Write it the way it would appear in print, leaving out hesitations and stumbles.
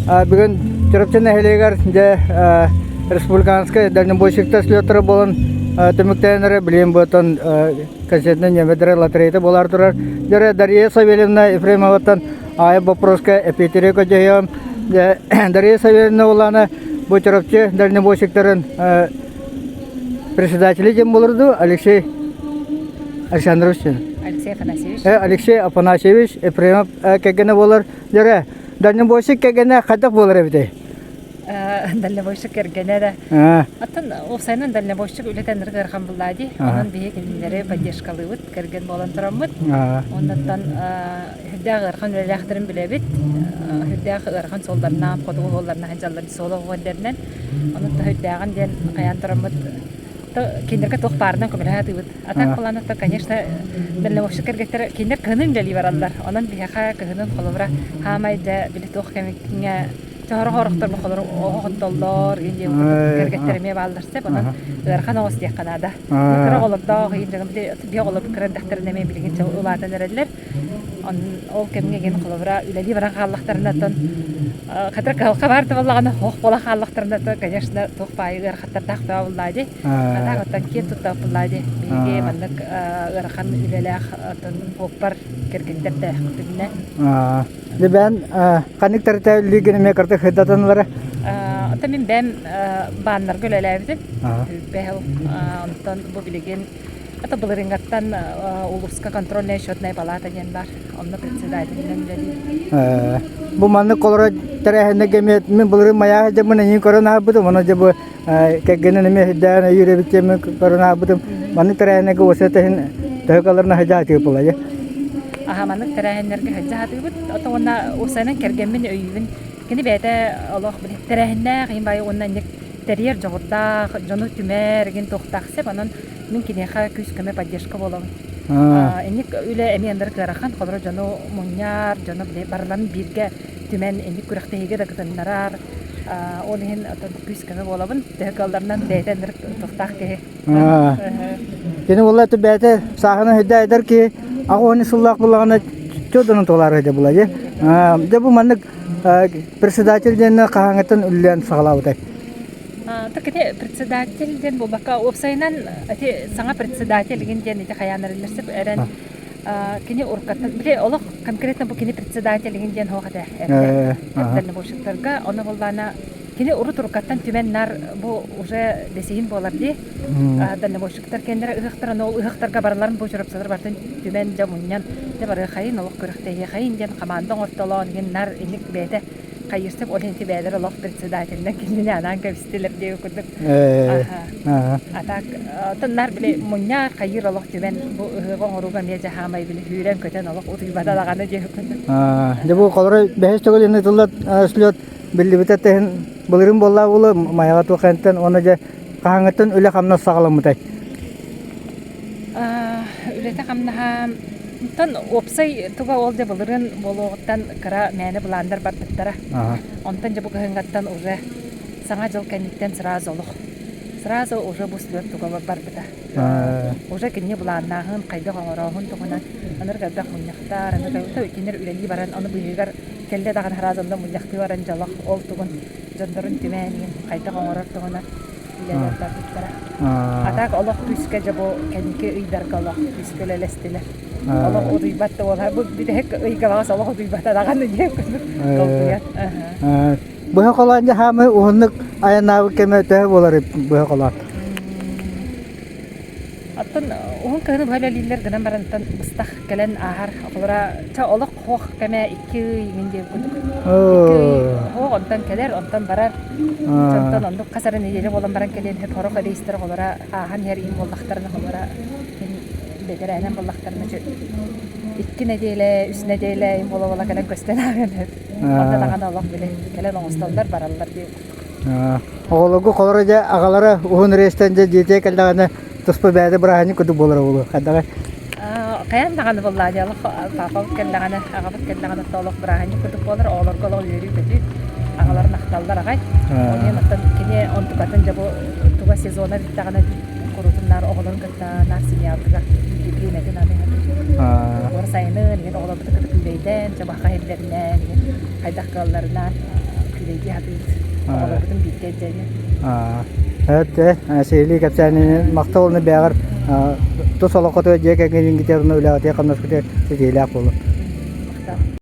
Бүгүн Чурапчы нэһилиэгэр дьэ республиканскай дальнобойщиктар слеттара буолан түмүктээн эрэ билигин буотан концертнай ньэмэдэрэ лотереята буолар турар. Дьэ Дария Савельевна Ефремоваттан аайы боппуруоска эпиэтири көдьөйөм. Дария Савельевна улаана бу Чурапчы дальнобойщиктарын председателі диэн буолар Алексей Александрович. Алексей Афанасьевич. Алексей Афанасьевич Ефремов кэргэнэ буолар. Дьэ Дальнобойщик кэргэнэ хайдах буолар эбитэй? Дальнобойщик кэргэнэ да. Оттон уопсайынан дальнобойщик үлэтэ ынырык ыарахан буллаа дии. Онон биһи кинилэри поддержкалыыбыт, кэргэн буолан тураммыт. Оннуттан үрдээх ыарахан үлэлээхтэрин билэбит. Үрдээх ыарахан суолларынан, хотугу суолларынан сылдьаллар суола оҕуһа Онон үрдээҕин диэн хайаан тураммыт кинилэргэ туох баарынан көмөлөһө сатыыбыт. А так планета, конечно, дальнобойщик кэргэттэр кинилэр кыһынын үлэлии бараллар. Онон биһиэхэ кыһынын холобура хаамай дьэ били туох кэмҥэ чоһоро хорохтор холору оҕо диэн диэн кэргэттэр эмиэ бааллар сөп. Онон ыарахан оҕус диэххэ наада. Кыра оҕолордоох иин дьоно биһи оҕолорбут кыра эрдэхтэринэ эмиэ билигин улаатан эрэллэр. Ол кэмҥэ игин холобура үлэлии баран хааллахтарына оттон хатыр кыһалҕа баар да буоллаҕына ох буола хааллахтарына то конечно туох баайы ыарахаттардаах бөҕө буоллаа дии. Атаах оттон киэн туттаах буоллаа дии. Биһиги маннык ыарахан үлэлээх оттон уоппар кэргэннэрдээхпитинэ. Дебен ханнык тэрилтэ үлэлииргин эмиэ кырдык сырдатан Оттон мин бэйэм бааннарга үлэлээбитим. Бэһэл онтон бу билигин Это былырыыҥҥаттан улууска контрольная счетная палата диэн баар. Онно председателинэн үлэлиир. Бу маннык олорор тэрээһиннэргэ эмиэ мин былырыын майаа дьоммун эйиин көрөн ааһбытым. Онон дьэ бу кэргэнин эмиэ сирдээн өйүүр эбит диэммин көрөн ааһбытым. Маннык тэрээһиннэргэ уоса тэһин төһө каларына сылдьа сатыыр буолла Аха маннык тэрээһиннэргэ сылдьа сатыыбыт. Ото уонна уопсайынан кэргэммин өйүүбүн. Кини бэйэтэ олох тэрээһиннээх, иин баайы уонна инник тэрийэр дьоҕурдаах, дьону түмэр, игин туохтаах сөп. Онон мин киниэхэ күүс-көмө поддержка буолабын. Инник үлэ эмиэ ынырык ыарахан, холобура дьону мунньар, дьону барыларын бииргэ түмэн инник күрэхтэһиигэ да кытыннарар. Ол иһин күүс-көмө буолабын. Төһө кыалларынан бэйэтэ ынырык тустаах киһи. Кини буолла бэйэтэ сааһынан сылдьа эдэр киһи аҕыс сыллаах буоллаҕына чуодунан туолаары сылдьа буолла дии. Дьэ бу маннык председатель диэннэ хаһааҥҥыттан үлэлээн саҕалаабытай? Так ити председатель диэн буолбакка, уопсайынан ити саҥа председатель игин диэн ити хайаан эрэллэр сөп эрэн кини уруккаттан били олох конкретно бу кини председатель игин диэн суох этэ эрдэ дальнобойщиктарга ону буоллаана кини урут уруккаттан түмэн нар бу уже бэсиһин буолар дии дальнобойщиктар кэннэрэ ыһыахтар аны ол ыһыахтарга барыларын бу чурапчылар барытын түмэн дьэ мунньан дьэ барыахайын олох күрэхтэһиэхэйин диэн хамаанда оҥортолоон игин нар инник бэйэтэ хайыырсык ол иһин бэйэлэр олох председателинэн кинини анаан кэбистилэр диэби курдук а так тыннар били мунньаар хайыыр олох түмэн бу ыһыаҕы оҥорууга эмиэ дьаһаамай били сүүрэн-көтөн олох утуйбата даҕаны диэби курдук Дьэ бу холоро бэһис төгүл ыытыллар слет биллибитэ тэһин былырыын буоллаа буолуо майаҕа туох энтэн уонна дьэ хаһааҥҥыттан үлэ-хамнас саҕаламмытай Үлэтэ-хамнаһа Онтон уопсай туга ол дьэ былырыын буолуоҕуттан кыра мээнэ былааннар барбыттара. Онтон дьэ бу кыһыҥҥаттан уже Саҥа дьыл кэнниттэн сразу олох сразу уже бу слет туга барбыта. Уже кинини былааннааһын, хайдах оҥорооһун туһунан ынырык элбэх мунньахтар, аны кинилэр үлэлии баран, ону быыһыгар кэллэ даҕаны сразу онно мунньахтыы баран дьолох ол тугун дьоннорун түмээн иһин хайдах оҥорор туһунан үлэлэр барбыттара. А так олох күүскэ дьэ бу кэнники ыйдарга олох күүскэ үлэлэстилэр. Олох утуйбат да буолар. Бу бүтэһик ыйга баҕас олох утуйбата даҕаны диэн курдук долгуйар. Быһа холоон дьэ хаамыы уһуннук айаннаабыт кэмэ төһө буолар быһа холоон? Оттон уһун кыһыны быһа үлэлииллэр гынан баран быстах кэлэн ааһар. Холобура, чэ олох суох кэмэ 2 ый иҥин диэн курдук. 2 ый суох, онтон кэлэр, онтон барар. Онтон оннук хас эрэ нэдиэлэ буолан баран кэлиэн сөп. Сорох рейстэр холобура ааһан иһэр иин буоллахтарына холобура мин бэтэрээнэн буоллахтарына 2 нэдиэлэ, 3 нэдиэлэ иин буола-буола кэлэн көстөн ааһыан сөп. Онно даҕаны олох били кэлэн оҥостоллор бараллар диэн. Оҕолорго холоро дьэ аҕалара уһун рейстэн дьэ дьиэтигэр кэллэҕинэ туспа бэйэтэ бырааһынньык курдук буолара буолуо хайдаҕай? Хайаан даҕаны буоллаа дии олох паапабыт кэллэҕинэ аҕабыт кэллэҕинэ олох бырааһынньык курдук буолар оҕолорго олох үөрүү-көтүү аҕаларын ахталлар аҕай ол иһин оттон кини онтукатын дьэ бу туга сезона бүттэҕинэ куруутун наар оҕолорун кытта наар семьябытыгар бириэмэтин аныыр Олор сайынын иһин оҕолорбутун кытта күүлэйдээн чабахха иһиллэринэн иһин хайдах кыалларынан. бүлэйдии сатыыбыт. Оҕолорбутун бииргэ илдьэни. Эт сиһилии кэпсээнини махтал уонна бэйэҕэр тус олоххутугар дьиэ кэргэниҥҥитигэр уонна үлэҕитигэр-хамнаскытыгар ситиһиилээх буолун. Махтал.